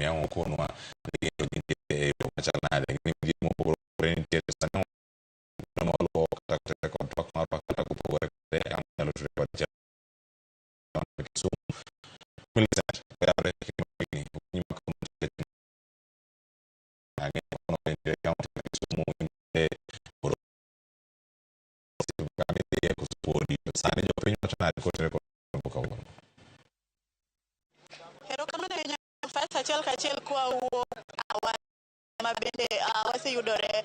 mi ang' okonwa ni gin to gintie e yo machal nade gin midhiero mopogore opogore nitie to sani ma waluwo kata kod twak marwa kata kopogore kode ang' nyalo tudre kod chalo Kisumu Millicent oyawre machiegni okinyi ma kawuono ang'e kono bende kaunti ma Kisumu e kama idhiye koso podi to sani jopiny wacho nade kotenore kod kawuono. Erokamano ahinya Fas achiel kachiel kwawuok awa ma bende waseyudore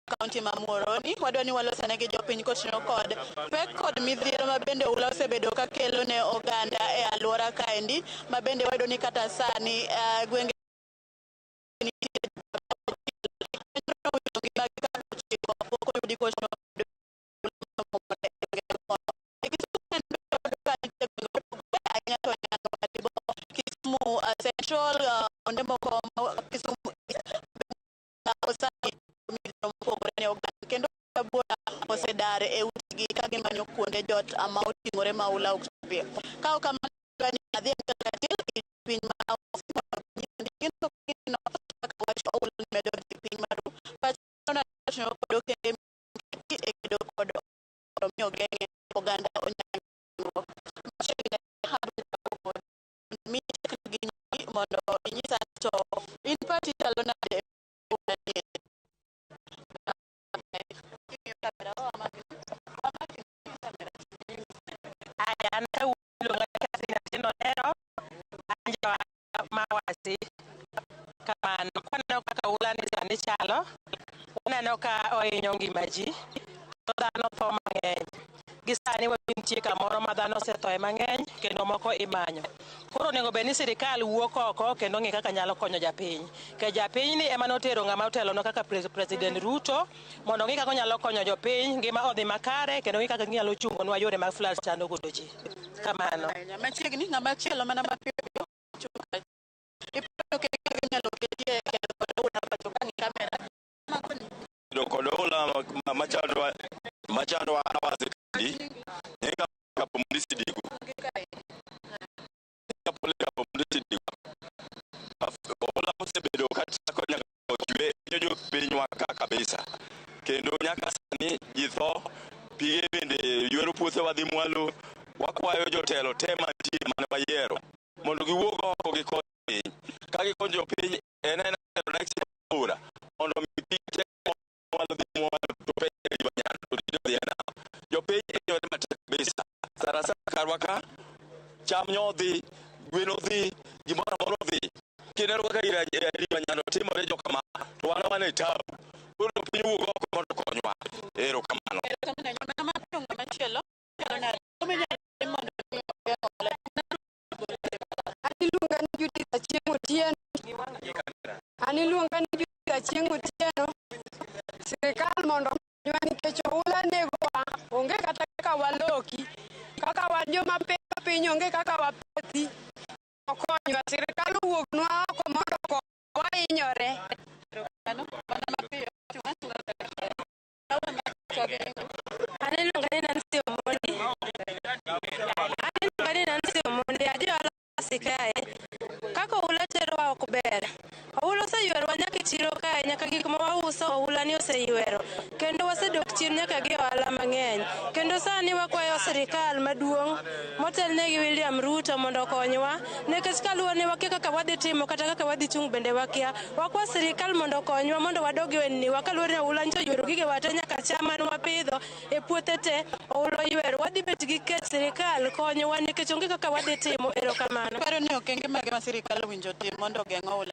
kaunti ma Muhoroni. Wadwa ni walosane gi jopiny kotieno kod pek kod midhiero ma bende oula osebedo ka kelo ne oganda e alwora kaendi ma bende wayudo ni kata sani gwenge nitie ngimagi kaka ochiko pok oyudi kochomo ahinya to Nyando Kadibo, Kisumu Central, kuonde moko ma Kisumu East sani midhiero mopogore ne oganda kendo buora osedar e utegi ka gimanyo kuonde jot ma oting'ore ma oula ok chopie. Ka ok kamano ni adhi achiel kachiel gi piny ma kaka wach oula medo dhi piny maru pacho kod okenge e kedo kod mondo mi ogeng'e oganda onyang machiegni mi gi mondo inyisa to in pachi chalo nade e ni Aya, an kawuono iluonga ni Catherine Atieno Odero, an ja Mawasi. Kamano, kwaneno kaka oula ni sani chalo, waneno ka ohinyo ngima ji, to dhano tho mang'eny. Gi sani nitie kamoro ma dhano osethoe mang'eny kendo moko imanyo. Koro onego bed ni sirikal wuok oko kendo ng'i kaka nyalo konyo japiny. Nikech japiny ni ema notero ng'ama otelonwa kaka President Ruto mondo ong'i kaka onyalo konyo jopiny ngima odhi makare kendo ong'i kaka ginyalo chungonwa yore mag floods chando godo ji. Kamano. Machiegni ng'ama chielo mana mapiyo piyo iparo okenge minyalo ketie e kedo kod oula pacho ka ng'i kamera Kedo kod oula machandowa Awasi kandi nyinga Kapomudi Sidiku. Kapomudi Sidiku. Oula osebedo kachako nyaka ochwe hinyo jopinywa ka kabisa. Kendo nyaka sani ji tho, pige bende ywero puothewa dhi mwalo. Wakwayo jotelo te mantie mane wayiero mondo giwuog oko gikony piny. Ka gikonyo jopiny en aena next aora mondo mi pige te mwalo dhi mwalo to pe Nyando to tinde odhi e nam. Jopiny hinyore matek kabisa. Sana sana karwa ka cham nyo odhi, gwen odhi, gimoro amora odhi. Kineno kaka ira Nyando timore jokama to wan wan e tabu. Koro jopiny owuog oko mondo okonywa. Erokamano. Erokamano ahinya. Mana mapiyo ng'ama chielo chalo nade? Ang'o minyalo tim mondo mi ogeng' oula? An iluonga ni Judith Achieng' Otieno. An iluonga ni Judith Achieng' Otieno. Sirikal mondo okonywa nikech oula negowa, onge kata kaka waloki. Kaka wan joma pidho piny onge kaka wapethi. Okonywa, sirikal owuognwa oko mondo okonywa, wahinyore. Erokamano. Mana mapiyo. An iluonga ni Nancy Omondi. An iluonga ni Nancy Omondi, aja ohala kae. Kaka oula terowa ok ber. Oula oseywerowa nyaka e chiro kae, nyaka gik ma wauso oula ni oseywero. Kendo wasedok chien nyaka gi ohala mang'eny. Kendo sani wakwayo sirikal maduong' motelne gi William Ruto mondo okonywa. Nikech kaluwore ni wakia kaka wadhi timo kata kaka wadhi chung' bende wakia. Wakwa sirikal mondo okonywa mondo wadog e ohendniwa kaluwore ni oula nyocha oywero gigewa te nyaka cham mane wapidho e puothe te oula oywero. Wadhi bet gi kech sirikal konyowa nikech onge kaka wadhi timo. Erokamano. Iparo ni okenge mage ma sirikal owinjo otim mondo ogeng' oula?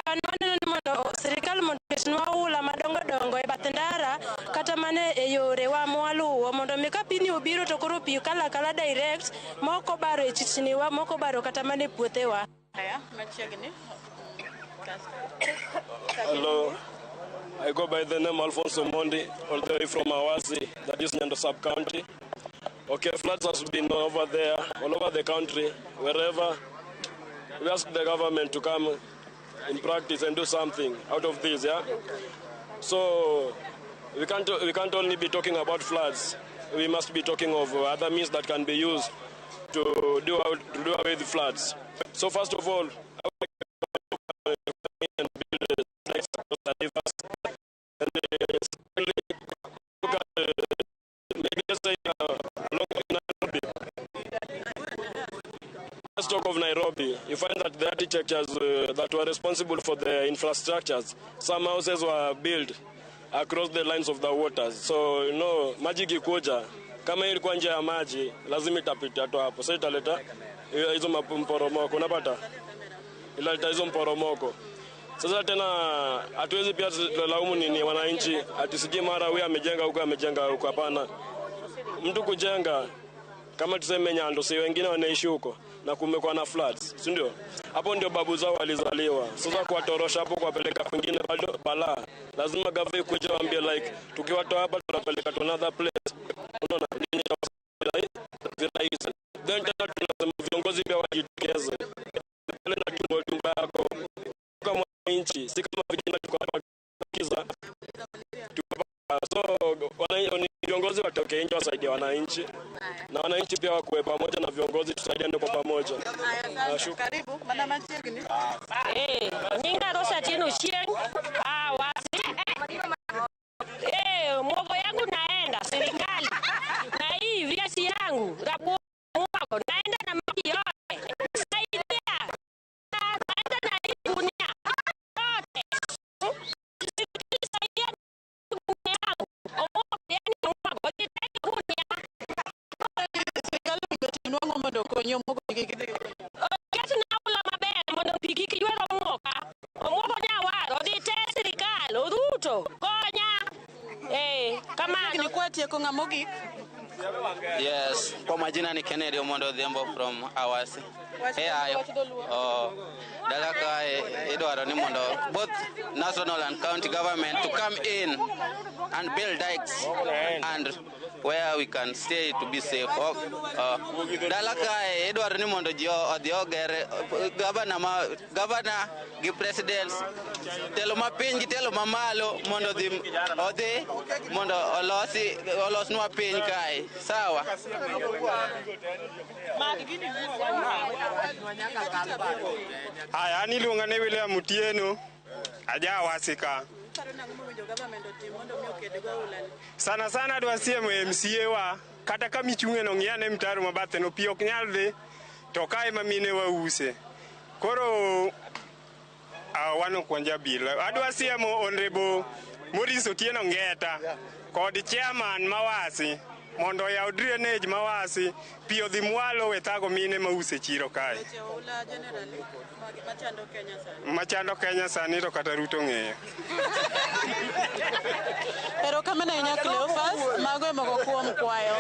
An waneno ni mondo sirikal mondo oketnwa oula madongo dongo e bath ndara kata mana e yorewa mwaluwo mondo mi ka pini obiro to koro pi kalo akala direct ma ok obaro e chichniwa ma ok obaro kata mana e puothewa. Haya, machiegni. Hello. I go by the name Alfonso Mondi, all the way from Awasi, that is Nyando sub-county. Okay, floods has been over there, all over the country, wherever. We ask the government to come in practice and do something out of this, yeah? So we can't only be talking about floods. We must be talking of other means that can be used to do away with floods. So first of all, You find that the architectures that were responsible for the infrastructures, some houses were built across the lines of the waters. So, maji ikikuja, kama hii ilikuwa njia ya maji, lazima itapita tu hapo. So italeta hizo mporomoko, unapata? Italeta hizo mporomoko. Sasa tena hatuwezi pia laumu nini wananchi, ati sijui mara huyu amejenga huko, amejenga huko. Hapana. Mtu kujenga kama tuseme Nyando, si wengine wanaishi huko na kumekuwa na floods, si ndio? Hapo ndio babu zao walizaliwa. Sasa kuwatorosha hapo kuwapeleka kwingine bado balaa. Lazima gava ikuje waambie like tukiwatoa hapa tunapeleka to another place. Unaona nini virahisi. Then tena tunasema viongozi pia wajitokeze. Pale na tumbo tumbo yako kama mwananchi, si kama vijana tuko hapa kiza. Tuko hapa. So ni viongozi watoke nje wasaidie wananchi, na wananchi pia wakuwe pamoja na viongozi, tusaidiane kwa pamoja. Karibu mana machiegni. Nyinga Rosa Atieno Chieng. Wasi. Muogo yangu naenda serikali. Na hii viazi yangu rabuo muogo naenda na maji yote. Saidia. Naenda na hii gunia yote. Serikali saidia gunia yangu. Omuogo yani muogo sitaki gunia. Sirikal onego otimnwa ang'o mondo okonyi omuogo kik dhi? Ketna oula maber mondo pi kik ywer omuoka. Omuogo nyawaro odhi te sirikal Ruto konya. Kamano. Ni kwatieko ng'a mogik? Yes, kwa majina ni Kennedy Omondo Odhiambo from Awasi. Hey, oh, dala kae idwaro ni mondo both national and county government to come in and build dikes and where we can stay to be safe. Oh, dala kae idwaro ni mondo ji odhi oger governor ma governor gi presidents telo mapiny gi telo mamalo mondo odhi mondo olosi olosnwa piny kae. Sawa. Haya, an iluonga ni William Otieno, aja Awasi ka. Sana sana adwa siemo MCA wa kata kama ichung'e no ng'i ane mtaro ma bathe no pi ok nyal dhi to kae ema mine wa use. Koro wan ok wan jabila. Adwa siemo Honorable Maurice Otieno Ngeta kod chairman ma Awasi mondo oyaw drainage ma Awasi pi odhi mwalo we thago mine ma use chiro kae. Machando Kenya sani to kata Ruto ng'eyo. Erokamano ahinya Cleophas, mago e moko kuom kwayo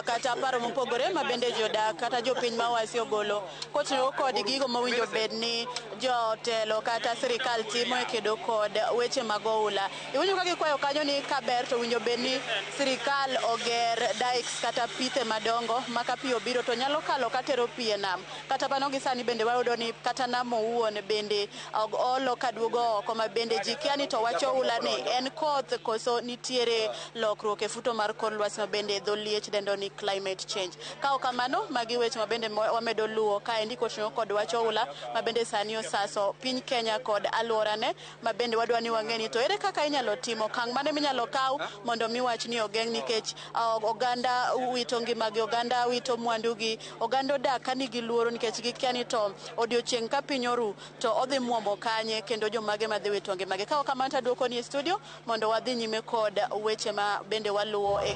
kata paro mopogore ma bende jodak kata jopiny ma Awasi ogolo kotiyo kod gigo mowinjo bed ni jotelo kata sirikal timo e kedo kod weche mag oula. Iwinjo ka gikwayo kanyo ni kaber to owinjo bed ni sirikal oger dikes kata pithe madongo ma ka pi obiro to nyalo kalo katero pi e nam. Kata mano gi sani bende wayudo ni kata nam owuon bende olo kaduogo oko ma bende ji kia ni to wach oula ni en koth koso nitiere lokruok e futo mar kor lwasi ma bende dho liech dendo ni climate change. Ka ok kamano, magi weche ma bende wamedo luwo kaendi koting'o kod wach oula ma bende sani osaso piny Kenya kod alworane ma bende wadwa ni wang'e ni to ere kaka inyalo timo okang' mane minyalo kaw mondo mi wach ni ogeng' nikech oganda wito ngimagi, oganda wito mwandugi, oganda odak ka nigi luoro nikech gikia ni to odiochieng' ka piny oru to odhi muomo kanye kendo jomage madhi wito ngimagi. Ka ok kamano to aduoko ni e studio mondo wadhi nyime kod weche ma bende waluwo e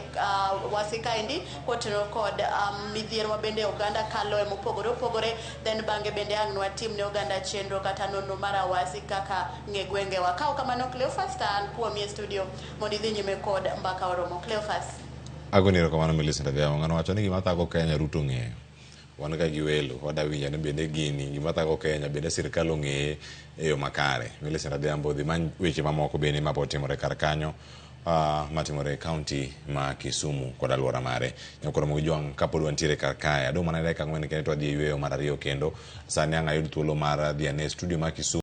wasi kaendi kotenore kod midhiero ma bende oganda kaloe mopogore opogore, then bang'e bende ang' nwatim ne oganda chenro kata nonro mar awasi kaka ng'e gwengewa. Ka ok kamano Cleophas, to an kuomi e studio mondo idhi nyime kod mbaka oromo. Cleophas. Agoni erokamano Millicent Adhiambo. Ng'ano wacho ni gima thago Kenya Ruto ong'eyo. Wan ka gi welo wadwa winjo ni bende gini gima thago Kenya bende sirikal ong'eye e yo makare. Millicent Adhiambo dhi many weche mamoko bende mapod timore kar kanyo matimore e county ma Kisumu kod alwora mare. Nyakoro Mogi kapod wantiere kar kae, adong' mana dakika ang'wen kende to wadhi e yweyo mar ariyo kendo. Sani ang' ayud thuolo mar dhi ane studio ma Kisumu.